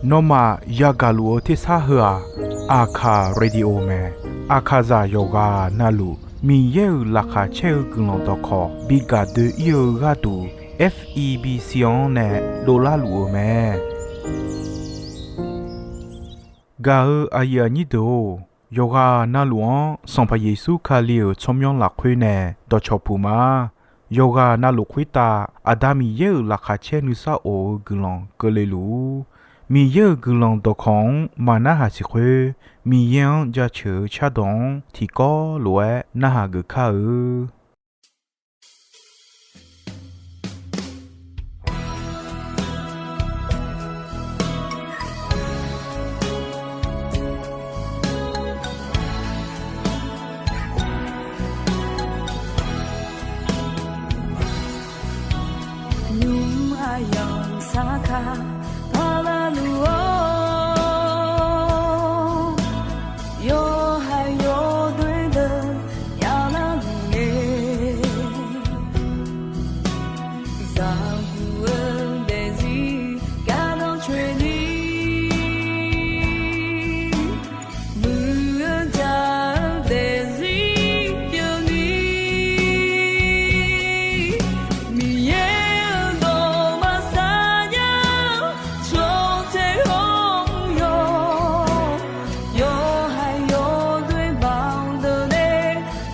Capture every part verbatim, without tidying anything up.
Nawmaf yagaq luf-eu tersar heu-aq, Aqkaq Radio mae. Aqkaqzaq yawqghaq navluf Miqyaer-euq laqkhaq caer-eu guiqlanq dawqkawq bi gaq doe-ir-eu gharduq, F E B C-anr nae dovlar luf-eu mae. Gaq-eu aqyuif aqnyir deuq-or, yawqghaq navluf-anr Sanqpaq Yeqsur Kali-euq tsawrmyanr lafkhoer nae dawqcawq puq ma. Yawqghaq navluf khoertav Aqda Miqyaer-euq laqkhaq caer nuisar of-eu guiqlanq keuvle luf-ur. Miqyaer-euq guiqlanq dawqkawq-anr maqnarhaq siq khoer, Miqyaer-anr jaceuq-eu cardawq-anr tiqkawv lof-aer narhaq geuf kar-eu. Nymq aqyawf sar kar paqlar luf-awr, yawqha yawdoer deuq yaqlar luf-eu, zaqguq-eu daefzir gardanr coeni, muiq-eu jaq-eu daefzir pyeufni, Miqyaer-euq dawq maqsar nya-eu tsawrtae hawr-eu yawq, yawqha yawdoer baqdeuq nae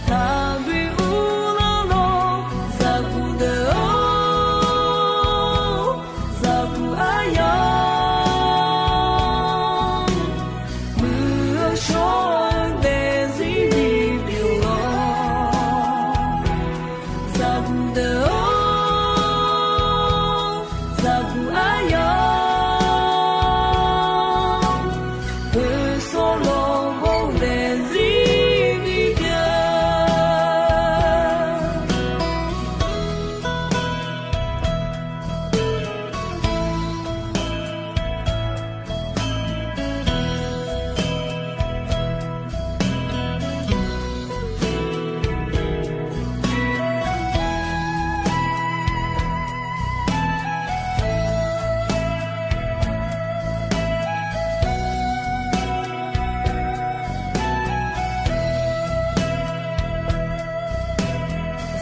taqbi uvlanr lawr, zaqguq deuq-or, zaqguq aryamq, muiq-eu shawr-eu daefzir bipyeuf-awr, zaqguq deuq-or, zaqguq aryamq, poeqsawr lawq ghov daefzir bipyeuf.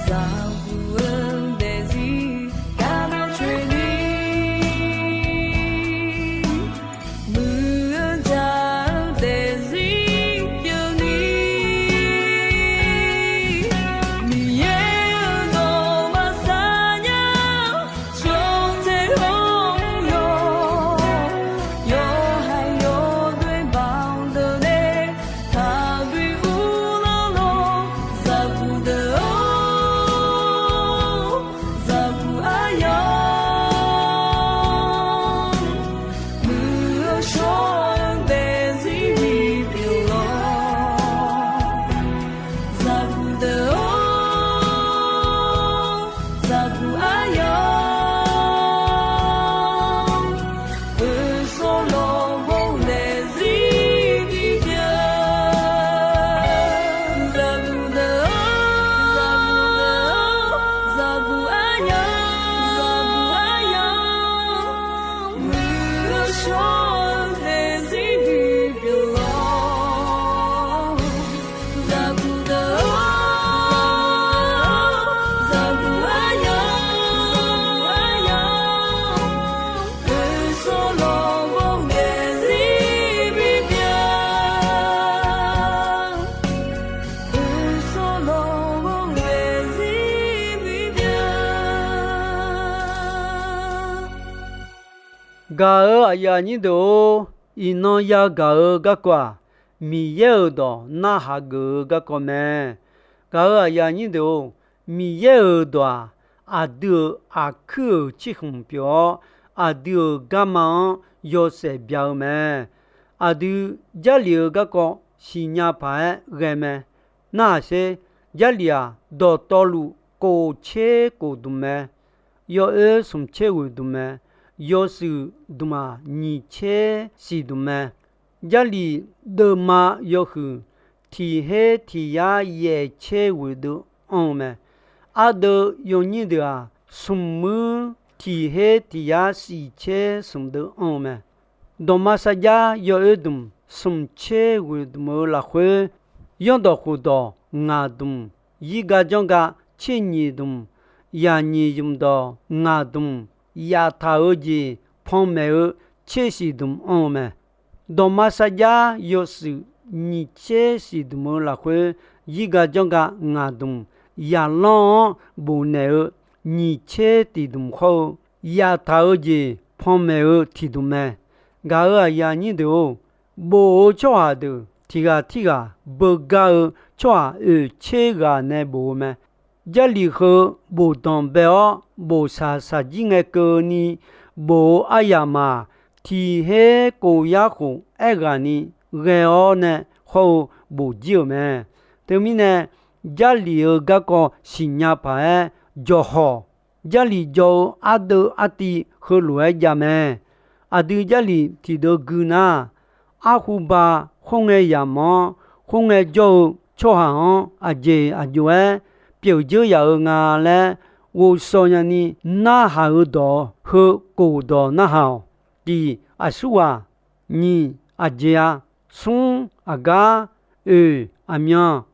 Zaqguq-eu daefzir gardanr coeni, muiq-eu jaq-eu daefzir pyeufni, Miqyaer-euq dawq maqsar nya-eu tsawrtae hawr-eu yawq, yawqha yawdoer baqdeuq nae taqbi uvlanr lawr, zaqguq deuq-or, zaqguq aryamq, muiq-eu shawr-eu daefzir bipyeuf-awr, zaqguq deuq-or, zaqguq aryamq, poeqsawr lawq ghov daefzir bipyeuf, zaqguq deuq-or, zaqguq aryamq, zaqguq aryamq, muiq-eu shawr-eu daefzir bipyeuf-awr, zaqguq deuq-or, zaqguq aryamq, poeqsawr lawq ghov daefzir bipyeuf, poeqsawr lawq ghov daefzir bipyeuf. Gaq-eu aqyuif aqnyir deuq-or, iqnan yagaq-eu garkawv-aq, Miqyaer-euq dawq narhaq geuf-eu garkawv mae. Gaq-eu aqyuif aqnyir deuq-or, Miqyaer-euq dawq-aq, aqdui-euq aqkuir-euq tsirkhmq pyeuf-awr, aqdui-euq garma-anr yawshaef bya-eu mae. Aqdui Jarlif-eu garkawv siqnya paq-aer ghae mae. Narhaq sher, Jarlif-aq, dawqtawvluf kof tser kof dmq mae. Yawoer smq tser ghoeq dmq mae. Yawshuif dmq-aq, nyiq tser siq dmq mae. Jarlif deuvma yawhuiq tiq her tiq yar yaef tser ghoeq deuv anr-eu mae. Ardeuv yawnyir deuq-aq, smq muir tiq her tiq yar siq tser smq deuv anr-eu mae. Dawqma sarjax yawoer dmq smq tser ghoeq dmq-eu lafkhoer, yanrdawq khofdawq ngaq dmq, yirga janrga tser nyiq dmq, yaqnyiq zmqdawq ngaq dmq, yaftaq-eu jeq panmaeq-eu tser siq dmq anr-eu mae. Dawqma sarjax yawshuif nyiq tser siq dmq-eu lafkhoer, yirga janrga ngaq dmq, yaqlanr-anr bofnaeq-eu nyiq tser tiq dmq khawr-eu, yaftaq-eu jeq panmaeq-eu tiq dmq mae. Gaq-euq aqyuif aqnyir deuq-or, bof-eu tsawrhaq deuq tiq ghaq tirghaq beugar-eu tsawrhaq oeq tser ghaq nae bof-eu mae. Jarlif heu bofdanq bae-awr, bof shaq shaqjir ngae keuvni bof-eu aryamq-aq, tiq her kof yar khof aerghaqni ghae-awr nae hawr-eu bof jir-euq mae. Teumirnae, Jarlif-euq garkawv siqnya paq-aer jawq hawq, Jarlif jawr-eu ardeuv artiv heulof-aer jav mae. Aqdui Jarlif tiqdeuv gui nar, arhuba khoerngae yamq-anr, khoerngae jawr-eu tsawrhaq-anr aqjeq aqjox-aer pyeuf dzeur yaf-eu nga laer ghovshaw nyani narhaq-eu dawq heu kof dawq narhaq-awq. Tiq, aqsurghaq. Nyiq, aqjeq-a. Smr, aqgar. Oeq, aqmyan.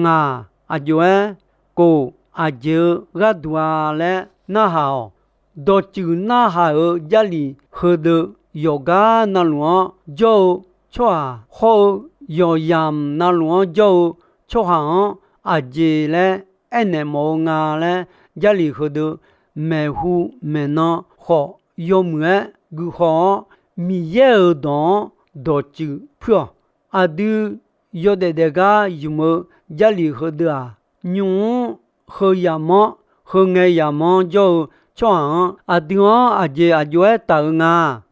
Ngaq, aqjox-aer. Kof, aqjeq-eu gharduq-a laer narhaq-awq. Dawqtsuif narhaq-euq Jarlif heudeuq yawqgar navluf-anr jawr-eu tsawrhaq hawr-eu, yawqyamq navluf-anr jawr-eu tsawrhaq-anr aqjeq laer aernaeq mawf-eu nga laer, Jarlif heudeuq maeqhu maeqnan khawf yawmuiq-aer guihaw-awr, Miqyaer-euq dawq-anr dawqtsuif puir-awq. Aqdui yawdaef daefgar ymq-eu Jarlif heudeuq-aq, nymq-mr heu yamq-anr, heu ngae yamq-anr jawr-eu tsawrhaq-anr aqdui-anr aqjeq aqjox-aer taf-eu nga.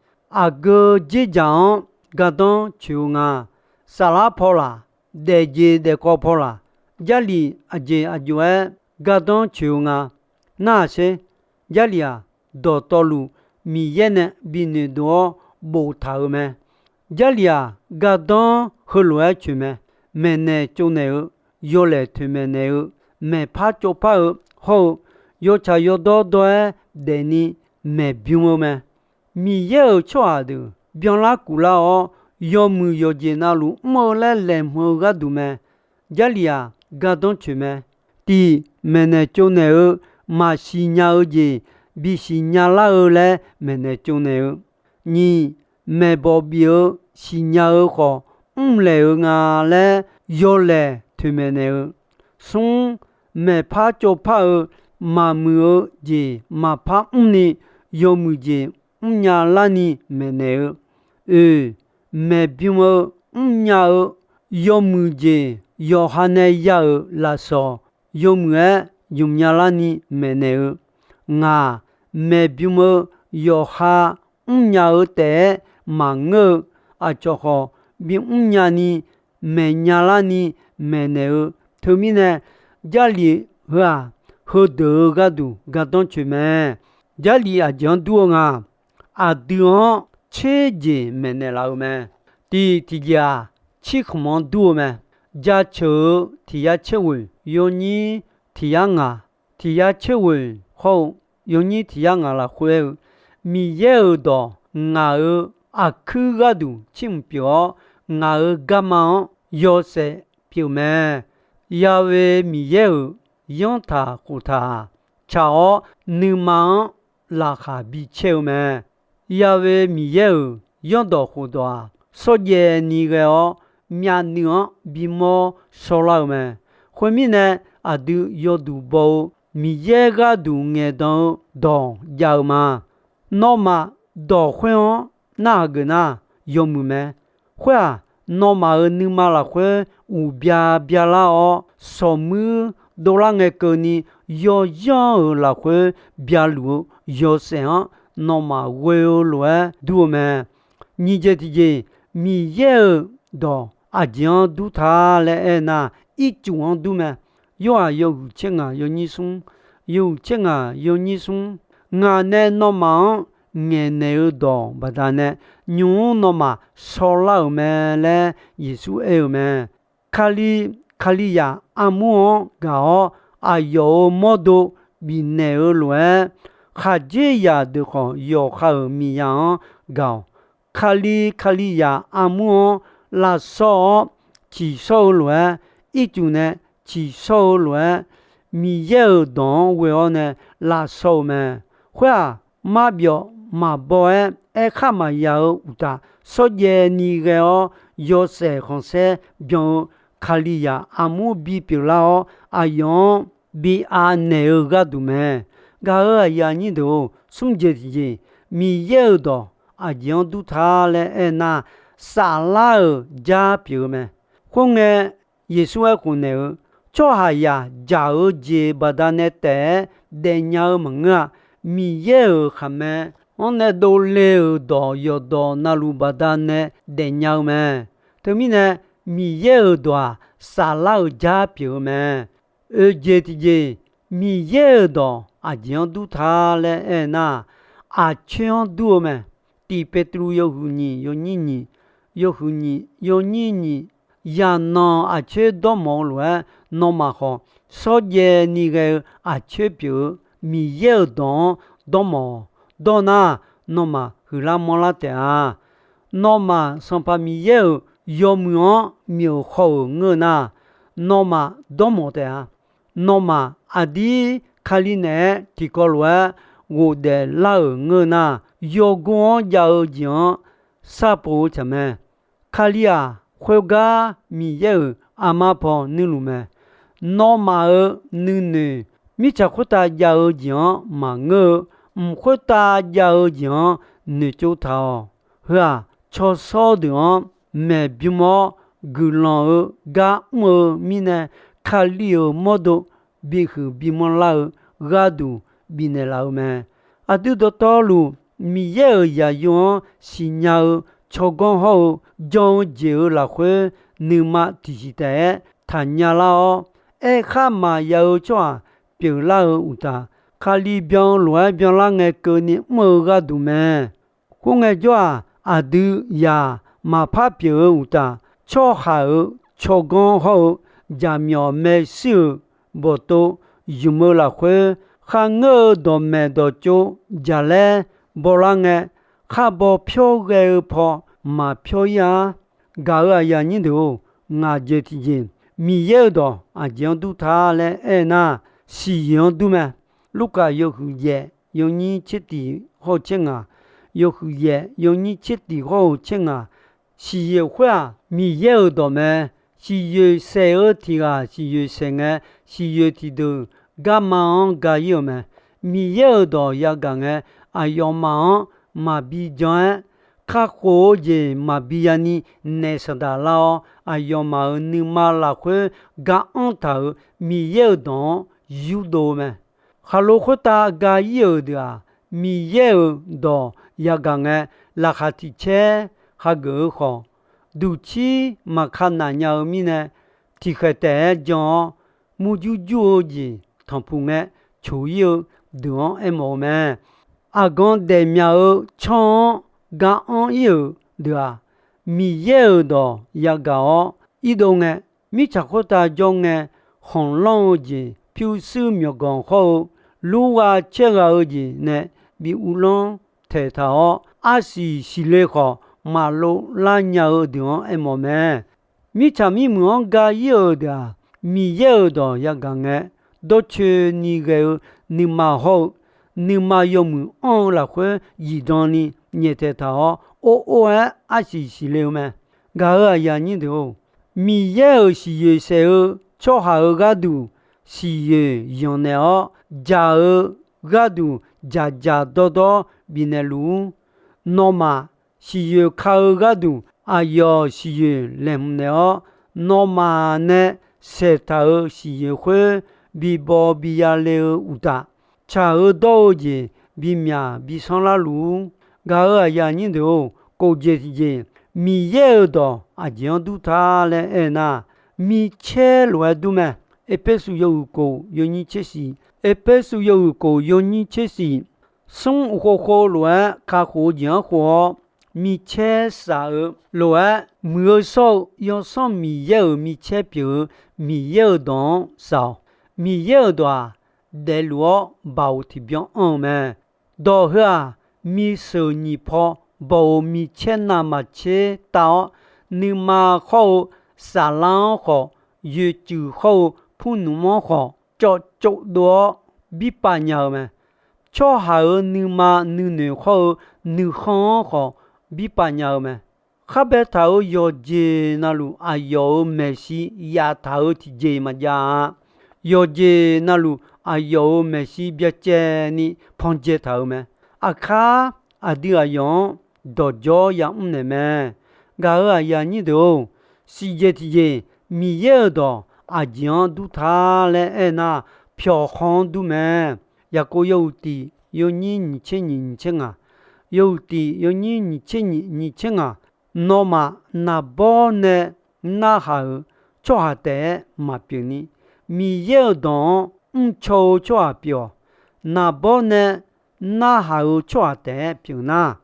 Aqgeu dzerdzaq-anr gardanr coeq-eu nga. Saflar paw laq, daefjeq daefkawv paw laq, Jarlif aqjeq aqjox-aer gardanr coeq-eu nga. Narhaq sher. Jarlif-aq, dawqtawvluf Miqyaer nae binoeqdov-awr boftaq-euq mae. Jarlif-aq, gardanr heulof-aer coeq mae. Maeqnaeq tsovnaeq-eu, yawlaeq toeqmaeq naeq-eu, maeqpar tsovpar-eu hawr-eu, yawtsaq yawdawr dawr-aer daefni maeqbym-eu mae. Miqyaer-euq tsawrhaq deuq byanlar kuflar-awr, yawmuiq yawqjeq navluf mr-eu laer laeqhmq-eu gharduq mae. Jarlif-aq, gardanr coeq mae. Tiq, maeqnaeq tsovnaeq-eu, maqsiq nya-eu jeq bisiq nya lar-eu laer maeqnaeq tsovnaeq-eu. Nyiq, maeqbawq bif-eu siqnya-eu khawf mrlaeq-eu nga laer yawlaeq toeqmaeq naeq-eu. Smr, maeqpar tsovpar-eu, maqmuiq-eu jeq maqpar mrni yawmuiq jeq mrnya larni maeqnaeq-eu. Oeq, maeqbym-eu mrnya-eu, yawmuiq jeq yawqha nae ya-euq lafsawq yawmuiq-aer ymqnya larni maeqnaeq-eu. Ngaq, maeqbym-eu yawqha mrnya-eu taef-aer maqngeur-eu, aqcawq khawf bimr nyani maeqnya larni maeqnaeq-eu. Teumirnae, Jarlif heu-aq, heudeuq-eu gharduq gardanr coeq mae. Jarlif aqjeq-anr dur-eu nga. Aqdui-anr tser jeq maeqnaeq laf-eu mae. Tiq, tiqjeq-aq, cirkhmq-anr dur-eu mae. Jaceuq-eu tiq yar tser ghoeq, yawnyir tiq yar ngaq, tiq yar tser ghoeq hawr-eu, yawnyir tiq yar ngaq lafkhoer-eu, Miqyaer-euq dawq ngaq-euq aqkuir gharduq cirmq pyeuf-awr, ngaq-euq garma-anr yawshaef pyeuf mae. Yawe Miqyaer-euq yanrtaq khoftaq-aq, tsaq-awr nuima-anr laqkhaq bicaer-eu mae. Yawe Miqyaer-euq yanrdawq khofdawq-aq, shawrjaev ni ghae-awr, myavnuiv-anr bimawr shawrlar-eu mae. Khoermirnae, aqdui yawduq baw-eu Miqyaer gharduq ngaeqdan-eu dawq jav-eu ma. Nawmaf dawq khoer-anr narhaq geuf nar, yawmuiq mae. Khoer-aq, nawmaf-euq nuima lafkhoer uqbya byalar-awr, shawqmuir dovlar ngae keuvni, yawzanr-euq lafkhoer byaluf-eu yawshaef-anr nawmaf ghoe-eu lof-aer dur-eu mae. Nyiq jeq tiqjeq, Miqyaer-euq dawq aqjeq-anr dur ta laer aernar, ircuf-anr dur mae. Yorhaq yawhuiq tser ngaq yawnyir smr, yawhuiq tser ngaq yawnyir smr, ngaq nae nawmaf-anr ngaeqnaeq-eu dawq baqdanae, nymq-mr nawmaf shawrlar-euq mae laer Yeqsur aer-eu mae. Kali, Kalizaq armur-anr gaq-awr, aqyawf-euq mawrdo bifnaeq-eu lof-aer, khaqdzerzaq deuq khawf yawqha-euq miqzaq-anr gaq-awq. Kali, Kalizaq armur-anr lavshawr-awr tsiqshawr-eu lof-aer, ircuf nae tsiqshawr-eu lof-aer, Miqyaer-euq dawq-anr ghoe-awr nae lavshawr-eu mae. Khoer-aq, marbyawf maqbaw-aer aerkhar maqya-eu uqtaf, shawrjaev ni ghae-awr yawshaef khanqsaer byan-eu Kalizaq armur bipyeuf lar-awr, aqyawf-anr bi anaeq-eu gharduq mae. Gaq-euq aqyuif aqnyir deuq-or, smr jeq tiqjeq, Miqyaer-euq dawq aqjeq-anr dur ta laer aernar, saflar-euq jar pyeuf-eu mae. Khoerngae, Yeqsur aerkhof naeq-eu, tsawrhaqzaq jaq-eu jeq baqdanae taef-aer daefnya-eu maqngeur-a. Miqyaer-euq khaqmae-anr nae dovle-euq dawq yawqdawq navluf baqdanae daefnya-eu mae. Teumirnae, Miqyaer-euq dawq-aq, saflar-euq jar pyeuf-eu mae. Oeq jeq tiqjeq, Miqyaer-euq dawq aqjeq-anr dur ta laer aernar, aqcoer-anr dur-eu mae. Tiq Petru yawhuiq nyiq yawnyir nyiq, yawhuiq nyiq yawnyir nyiq, yaqnanq aqcoer dawrmawf-eu lof-aer, nawmaf khawf shawrjaev ni ghae-eu aqcoer pyeuf-eu Miqyaer-euq dawq-anr dawrmawf-awq. Dawr nar, nawmaf huiqlar manrlar taef-a. Nawmaf Sanqpaq Miqyaer-euq yawmuiq-anr myawq haw-euq ngeur nar, nawmaf dawrmawf taef-a. Nawmaf aqdir Kali naeq-aer tiqkawv lof-aer ghofdaef lar-euq ngeur nar, yawgor-anr jav-eu jeq-anr sharpov-eu tsaq mae. Kali-aq, khoergar Miqyaer-euq armar paw nuirluf mae. Nawmaf-euq nuinoeq mirtsaq khoertav jav-eu jeq-anr maqngeur-eu, mq khoertav jav-eu jeq-anr noeqtsov taq-awq. Heu-aq, cawshawr deuq-anr maeq bym-awr guiqlanq-eu gar mr-eu mirnae, Kali-euq mawrdo bihuiq bimanr lar-eu gharduq bifnaeq laf-eu mae. Aqdui dawqtawvluf, Miqyaer-euq zaqyo-anr siqnya-eu tsawrganr hawr-eu jan-eu jeq-euq lafkhoer, nuima tiqsiq taef-aer taqnya lar-awr, aerkhar maqya-eu tsawrhaq pyeuflar-eu uqtaf, Kali byan-eu lof-aer byanlar ngae keuvni mr-eu gharduq mae. Khoerngae jawr-aq, aqdui zaq maqpar pyeuf-eu uqtaf, tsawrhaq-euq tsawrganr hawr-eu jaqmyawf maershuir-euq bawqtov zmq-eu lafkhoer, kharngeur-eu dawqmaeq dawqtsov jaqlaer bawlar ngae, khar baw pyawr ghae-eu paw maqpyawr ir-ar. Gaq-euq aqyuif aqnyir deuq-or, ngaq jeq tiqjeq, Miqyaer-euq dawq aqjeq-anr dur ta laer aernar, siqyoeq-anr dur mae. Lurkaf yawhuiq yaef yawnyir tser tiq hawr-eu tser ngaq, yawhuiq yaef yawnyir tser tiq hawr-eu tser ngaq, siqyoeq khoer-aq, Miqyaer-euq dawq mae. Siqyoeq saeq-eu tiq ghaq siqyoeq saeq ngae, siqyoeq tiqdeuq garma-anr ga ir-euq mae. Miqyaer-euq dawq yagaq ngae, aqyawfmaf-anr maqbi jan-aer, kakhof-eu jeq maqbi yani naeq saqdaq lar-awr, aqyawfmaf-euq nuima lafkhoer gar anr taq-euq Miqyaer-euq dawq-anr yurdov-eu mae. Khaqlo khoertav ga ir-euq deuq-aq, Miqyaer-euq dawq yagaq ngae, laqkhaq tiq caer hageuf-eu khawf, duqcir maqka naf nya-eu mirnae, tiqkhaeq taef-aer jan-awr, murjur jur-eu jeq tanqpuq ngae coq ir-eu deuq-anr aermawf-eu mae. Aqgan daefmyaq-eu tsanr-anr gar anr ir-euq deuq-aq, Miqyaer-euq dawq yagaq-awr irdov ngae, mirtsaq khoertav jawr ngae, khanqlanr-eu jeq, pyurshuir myawqganq hawr-eu lurgha caergha-eu jeq nae bi uvlanr taeqtaq-awr, arsiq siqle khawf maqlov lar nya-eu deuq-anr aermawf mae. Mirtsaq mirmuiq-anr ga ir-euq deuq-aq, Miqyaer-euq dawq yagaq ngae, dawrcoeni ghae-eu nuima hawr-eu, nuima yawmuiq anr-eu lafkhoer zifdan ni nyaeftaeq taq-awr, or or-aer arsiq siqle-eu mae. Gaq-euq aqyuif aqnyir deuq-or, Miqyaer-euq siqyoeq saef-eu tsawrhaq-euq gharduq siqyoeq yanqnaeq-awr, jaq-eu gharduq dzaqdzaq dawrdawr bifnaeq luf-ur. Nawmaf siqyoeq ka-eu gharduq aqyawf siqyoeq laeqhmq naeq-awr, nawmaf nae saeqtaq-euq siqyoeq khoer bibaw biya le-eu uqtaf, tsaq-eu dawr-eu jeq bimyaq bisanr lar luf-ur. Gaq-euq aqyuif aqnyir deuq-or, kof jeq tiqjeq, Miqyaer-euq dawq aqjeq-anr dur ta laer aernar, micaer lof-aer dur mae. Erpersu yawhuiq kof yawnyir tser shiq, Erpersu yawhuiq kof yawnyir tser shiq, smr uqkhov khov lof-aer kakhof-eu jeq-anr khof-awr, micaer shaq-eu lof-aer, Muiq-eu shawr-eu Yawsanr Miqyaer-euq micaer pyeuf-eu Miqyaer-euq dawq-anr shaq-awq. Miqyaer-euq dawq-aq, daefluf-awr baoq tiqbyan anr-eu mae. Dawq heu-aq, misheuq nyiq paw baw-euq micaer navmaqtser tav-awr, nuima khawr-eu saflar-anr khawf, yoeqcuiv khawr-eu purnmr-anr khawf, cawv tsov dov-awr birpav nya-eu mae. Tsawrhaq-euq nuima nuinoeq khawr-eu nuikhanr-anr khawf, birpav nya-eu mae. Khar baetaq-euq yawqjeq navluf, aqyawf-euq maeqshi yaftaq-euq tiqjeq maqjav-a. Yawqjeq navluf, aqyawf-euq maeqshi byacaevni pandzae taq-euq mae. Aqkar aqdui aqyawf-anr dawqjawr yamr naeq mae. Gaq-euq aqyuif aqnyir deuq-or, siqjeq tiqjeq Miqyaer-euq dawq aqjeq-anr dur ta laer aernar, pyawqkhanq-anr dur mae. Yaqkov yawhuiq tiq yawnyir nyiq tser nyiq nyiq tser ngaq, yawhuiq tiq yawnyir nyiq tser nyiq nyiq tser ngaq, nawmaf naqbawr nae narhaq-euq tsawrhaq taef-aer maqpyeuf ni, Miqyaer-euq dawq-anr mrcaw-eu tsawrhaq pyeuf-awq. Naqbawr nae narhaq-euq tsawrhaq taef-aer pyeuf nar,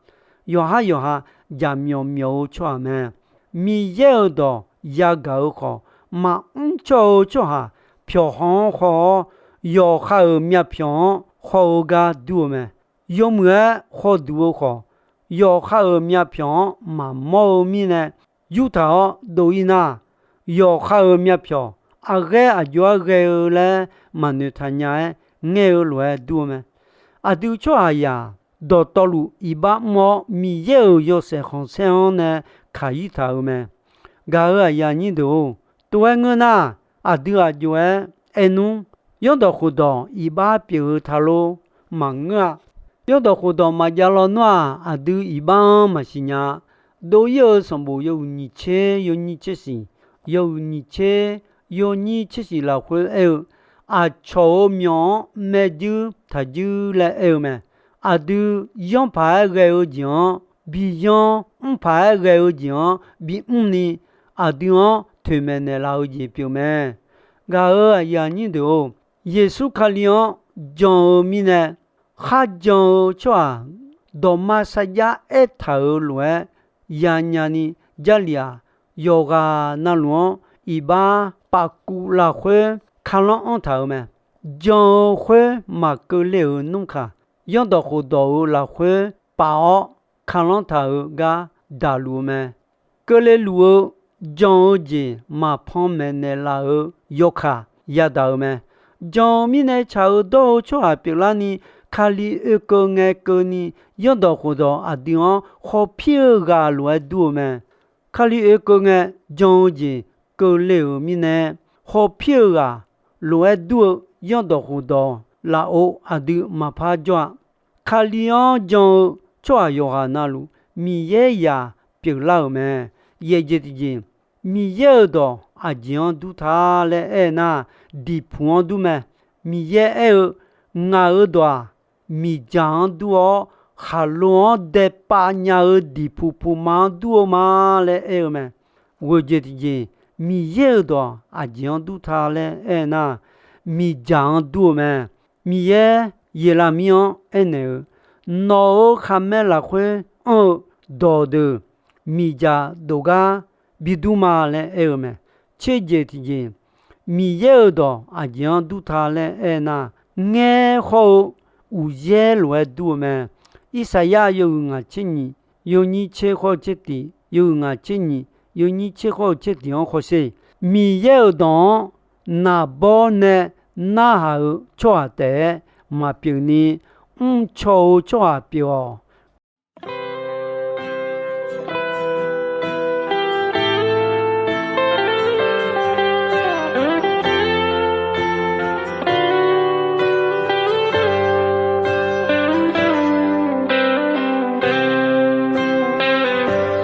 yawqhar yawqha jaqmyawf myawf-eu tsawrhaq mae. Miqyaer-euq dawq yagaq-eu khawf, maqmr caw-eu tsawrhaq pyawqkhanq-anr khawr-awr, yawqha-euq myavpyawq-anr khawr-eu gar dur-eu mae. Yawmuiq-aer khawduq-eu khawf, yawqha-euq myavpyawq-anr maqmawr-eu mirnae yurtaq-awr dov-ir nar, yawqha-euq myavpyawq aqghaer aqjox-aer ghae-eu laer maqnoeq taq nya-aer ngaer-eu lof-aer dur-eu mae. Aqdui tsawrhaqzaq dawqtawvluf iqbax mr-awr, Miqyaer-euq yawshaef khanqsaer-anr nae kaq-ir taq-euq mae. Gaq-euq aqyuif aqnyir deuq-or, tov-aer ngeur nar, aqdui aqjox-aer aer nmr, zanrdawq khofdawq iqbax pyeuf-eu ta lor maqngeur-a. Zanrdawq khofdawq maqjav lawnmr-aq, aqdui iqbax-anr maqsiq nya-a. Dov-ir-eu sanqbof yawhuiq nyiq tser yawnyir tser shiq, yawhuiq nyiq tser yawnyir tser shiq lafkhoer aer-eu, aqcawq-euq myawq-anr maerjuir taqjuir laer aer-eu mae. Aqdui yanr paq-aer ghae-eu jeq-anr bi yanr, mr paq-aer ghae-eu jeq-anr bi mr ni, aqdui-anr toeqmaeq naeqlaf-eu jeq pyeuf mae. Gaq-euq aqyuif aqnyir deuq-or, Yeqsur Kali-anr jan-eu mirnae, kharjan-eu tsawrhaq dawqma sarjax aertaq-euq lof-aer yanya ni, Jarlif-aq, yawqghaq navluf-anr iqbax pafkuv lafkhoer kalanr anr taq-euq mae. Jan-eu khoer maqkeuvle-euq nmr kaq, zanrdawq khofdawq-euq lafkhoer paf-awr kalanr taq-euq gar daqluf-eu mae. Keuvle luf-eu jan-eu jeq maqpan maeqnaeq laf-euq yawkaq yadaq-euq mae. Jan-eu mirnae tsaq-eu dawr-eu tsawrhaq pyeuflarni, Kali oekeuv ngae keuvni, zanrdawq khofdawq aqdui-anr khawpir-eu ghaq lof-aer dur-eu mae. Kali oekeuv ngae jan-eu jeq keuvle-euq mirnae, khawpir-eu ghaq lof-aer dur-eu zanrdawq khofdawq lafov aqdui maqpar jawr-a. Kali-anr jan-eu tsawrhaq yawqghaq navluf, Miqyaer zaq pyeuflar-euq mae. Yaeq jeq tiqjeq, Miqyaer-euq dawq aqjeq-anr dur ta laer aer nar, diqpuq-anr dur mae. Miqyaer aer-eu, Ngaq-euq dawq-aq, miqdzaq-anr dur-awr, khaqlo-anr daepav nya-eu diqpuq puqma-anr dur-eu ma laer aer-eu mae. Ghoeq jeq tiqjeq, Miqyaer-euq dawq aqjeq-anr dur ta laer aer nar, miqdzaq-anr dur-eu mae. Miqyaer Yeqlaqmir-anr aernaeq-eu, Nawq-euq khaqmae lafkhoer anr-eu dawqdeuq miqdzaq dov gar bidur ma laer aer-eu mae. Tser jeq tiqjeq, Miqyaer-euq dawq aqjeq-anr dur ta laer aer nar, ngaer khawr-eu uqyaer lof-aer dur-eu mae. Irsaqyar yawhuiq ngaq tser nyiq, yawnyir tser khawr-eu tser tiq, yawhuiq ngaq tser nyiq, yawnyir tser khawr-eu tser tiq-anr hawsher. Miqyaer-euq dawq-anr naqbawr nae narhaq-eu tsawrhaq taef-aer maqpyeuf ni, mrcaw-eu tsawrhaq pyeuf-awq.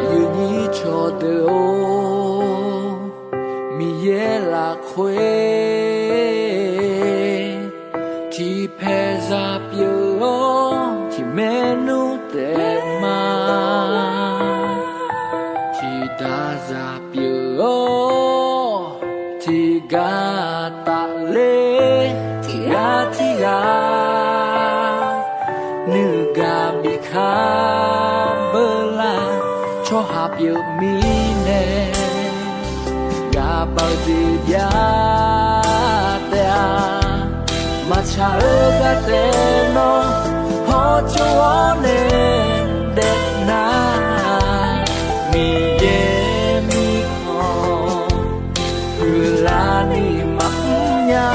Yawnyir cawqdeuq-or, Miqyaer lafkhoer tiqpaeq zaq pyeuf-awr, tiqmaernmr taef ma. Tiqdaq zaq pyeuf-awr, tiqgar tafler, tiqgar tiqgar nuigaq bikar beular, tsawrhaq pyeuf mirnae, gaq bav-eu jeq jav taef-a. Maqtsaq-eu gar taef nawr, haw Hawtsov-awr nae daefnar, Miqyaer mirkhanq huiqlarni maqmr nya.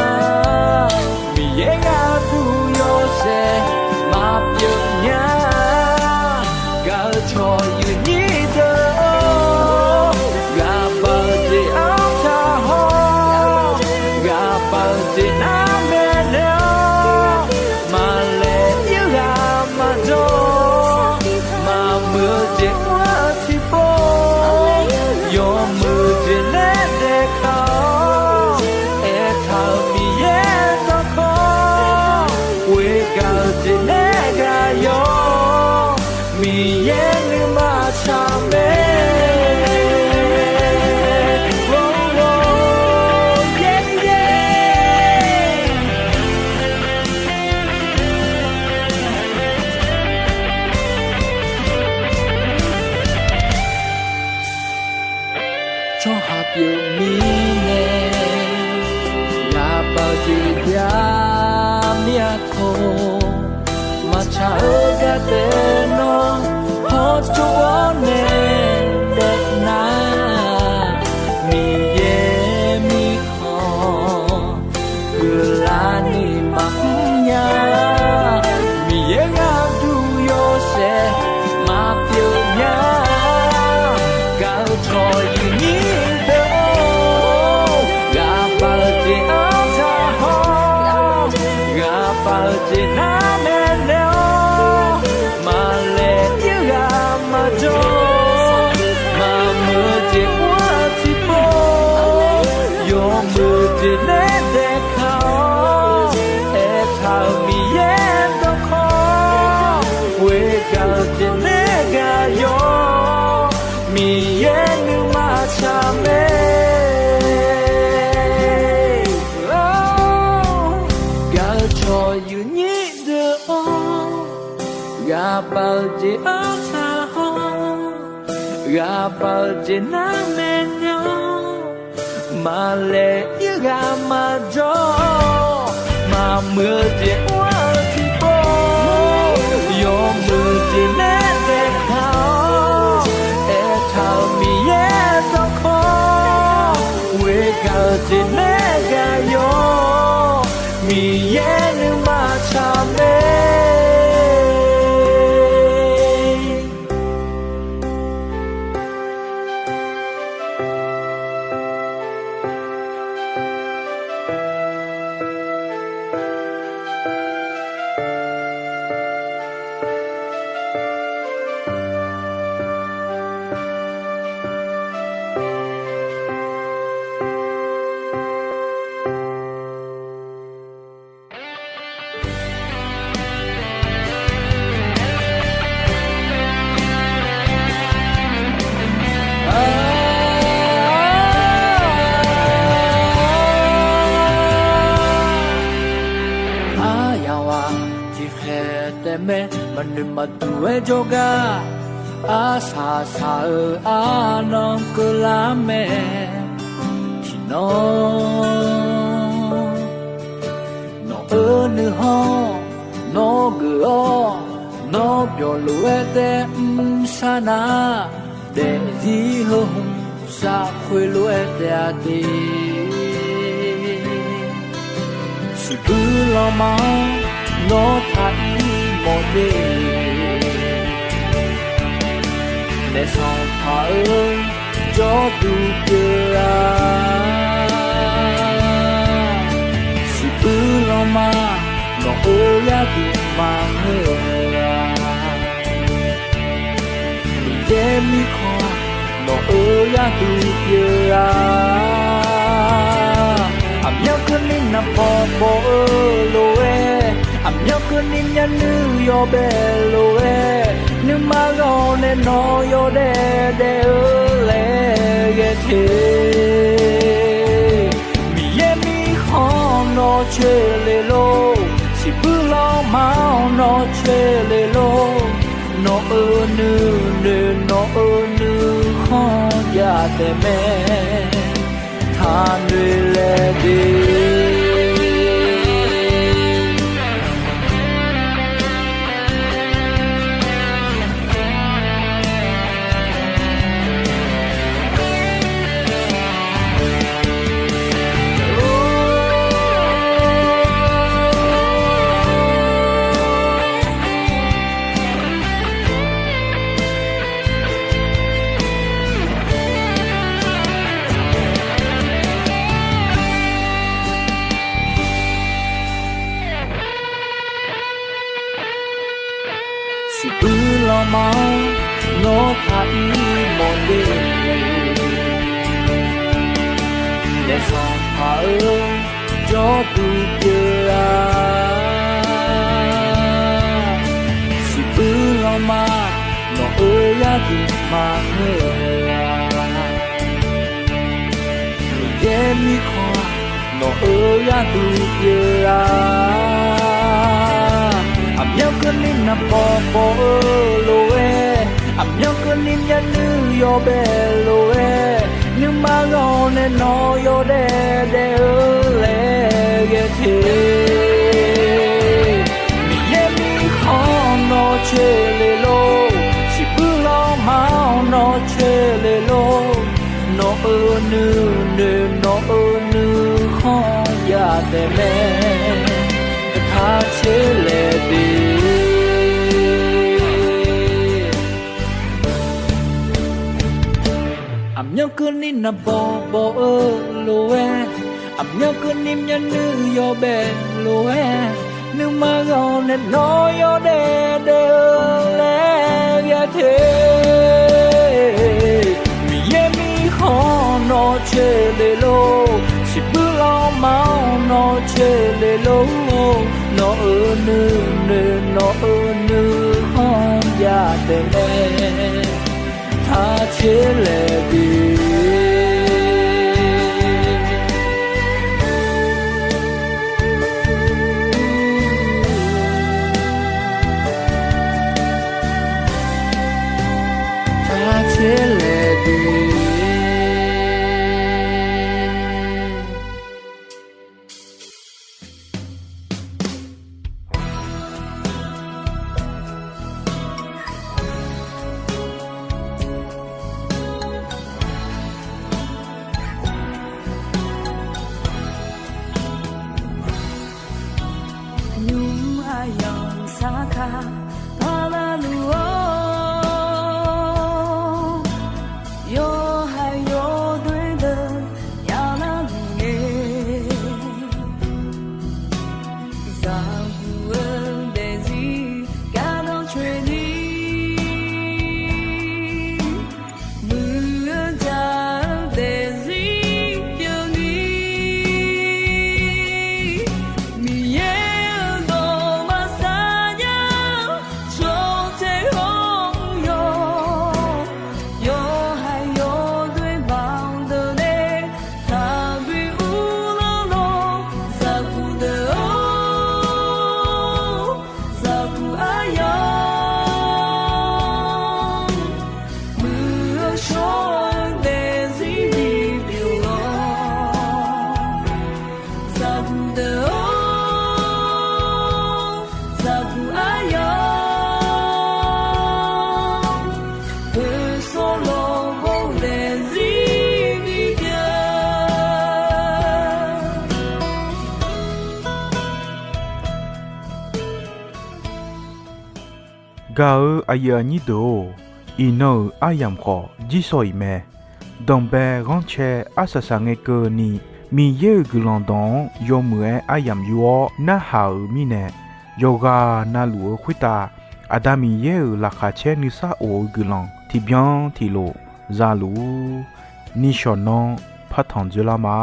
Miqyaer gharduq yawshaef maqpyeuf nya. Gaq-eu cawq yuifnyir deuq-or, ghaqbaq-eu jeq artaq haw. Ghaqbaq-eu jeq nar maeqnaeq-awr, maqlaeq ir ghaq maqjawr. Maqmuiq-eu jeq mr-eu tiqpov, yawmuiq jeq nae daefkaq-awr, aertaq-euq Miqyaer dawrkawq, ghoegaq-eu jeq nae gaq yawq. Miqyaer nuima tsaq mae. Tsawrhaq pyeuf mirnae, ghaqbaq-eu jeq jav mir-a tawq. Maqtsaq-eu ghartaef nawr, hawtsov-awr nae daefnar, Miqyaer mirkhanq huiqlarni maqmr nya. Miqyaer gharduq yawshaef maqpyeuf nya. Gaq-eu cawq yuifnyir deuq-or, ghaqbaq-eu jeq artaq haw. Ghaqbaq-eu jeq nar maeqnaeq-awr, maqlaeq ir ghaq maqjawr. Maqmuiq-eu jeq mr-eu tiqpov, yawmuiq jeq nae daefkaq-awr, aertaq-euq Miqyaer dawrkawq, ghoegaq-eu jeq nae gaq yawq. Miqyaer nuima tsaq mae. Gaq-eu cawq yuifnyir deuq-or, ghaqbaq-eu jeq artaq haw. Ghaqbaq-eu jeq nar maeqnaeq-awr, maqlaeq ir ghaq maqjawr. Maqmuiq-eu jeq mr-eu tiqpov, yawmuiq jeq nae daefkaq-awr, aertaq-euq Miqyaer dawrkawq, ghoegaq-eu jeq nae gaq yawq. Miqyaer nuima tsaq mae. Aryamq ghaq tiqkhaeq taef mae, maqnoeq maqduq-aer jawrgar, arsaq saq-eu arnan keuvlar mae. Tiqnan nawq-euq nuikhanr nawr geuf-awr, nawr byawq lof-aer taef mr sar nar, daefzir heu hmq sar khoerlof-aer taef-a de. Siqbuir lanma-anr nawr taq ir mawf de. Naef Sanqpaq-euq jawrduq pyeuf-a. Siqbuir lanma nawq-euq gharduq maqngeur-a. Miqyaer mirkhanq nawq-euq gharduq pyeuf-a. Aqmyanluf keuvni naqpaw paw-eu lof-aer, aqmyanluf keuvni myavnuiv yawbae lof-aer, nuima ghawq nae nawq yawdaef daef-eu laer ghae te. Miqyaer mirkhanq nawr coer le lor, siqbuir lanma-anr nawr coer le lor. Nawq-euq nuinoeq nawq-euq nuikhanr jav taef mae, taqnoeq laeq de. Lanma-anr nawr taq ir mawf le. Naef Sanqpaq-eu jawrduq pyeuf-a. Siqbuir lanma nawq-euq yarduq maqngeur-a. Miqyaer mirkhanq nawq-euq yarduq pyeuf-a. Aqmyanluf keuvni naqbawq bawq-eu lof-aer, aqmyanluf keuvni myavnuiv yawbae lof-aer, nuima ghaq-awr nae nawr yawdaef daef-eu laer ghae te. Miqyaer mirkhanq nawr coer le lor, siqbuir lanma-anr nawr coer le lor, nawq-euq nuinoeq nawq-euq nuikhanr yadaef mae, taq coer laer de. Aqmyanluf keuvni naqbawq bawq-eu lof-aer, aqmyanluf keuvni myavnuiv yawbae lof-aer, nuima ghaq-awr nae nawr yawdaef daef-eu laer ghae te. Miqyaer mirkhanq nawr coer le lor, siqbuir lanma-anr nawr coer le lor, nawq-euq nuinoeq nawq-euq nuikhanr yadaef mae, taq coer laer de. Taq coer laer de. Nymq aqyawf saqkaq paqlaq luf-awr, yawhaiq yawdoer deuq yaf lar luf ngae, zaqguq-eu daefzir gardanr coeni, muiq-eu jaq-eu daefzir pyeufni, Miqyaer-euq dawq maqsar nya-eu tsawrtae hawr-eu yawq, yawhaiq yawdoer baq-eu deuq nae taqbi uvlanr lor, zaqguq deuq-or, zaqguq aryamq muiq-eu shawr-eu daefzir bipyeuf-awr, zaqguq deuq-or, zaqguq aryamq, poeqsawr lawqbawr daefzir bipyeuf. Gaq-eu aqyuif aqnyir deuq-or, iqnan-euq aryamq khawf jirsawq iq mae. Danqbae ghanrcae arsaq saqngae keuvni, Miqyaer-euq guiqlanq dawq-anr yawmuiq-aer aryamq yur-awr narhaq-euq mirnae, yawqghaq navluf-eu khoertav Aqda Miqyaer-euq laqkhaq caer nuisar of-eu guiqlanq tiqbyan tiqlof za luf-ur. Nishawq nanr partanq dzoerlar ma.